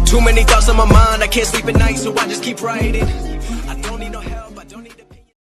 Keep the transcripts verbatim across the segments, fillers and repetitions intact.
Too many thoughts on my mind, I can't sleep at night, so I just keep writing. I don't need no help, I don't need opinion.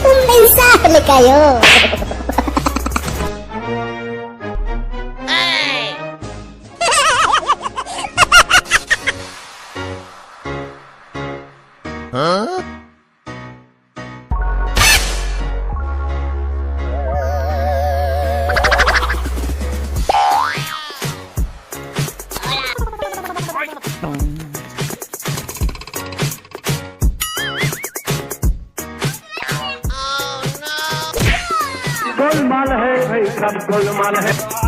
Umpisa na kayo. Gollum on the head.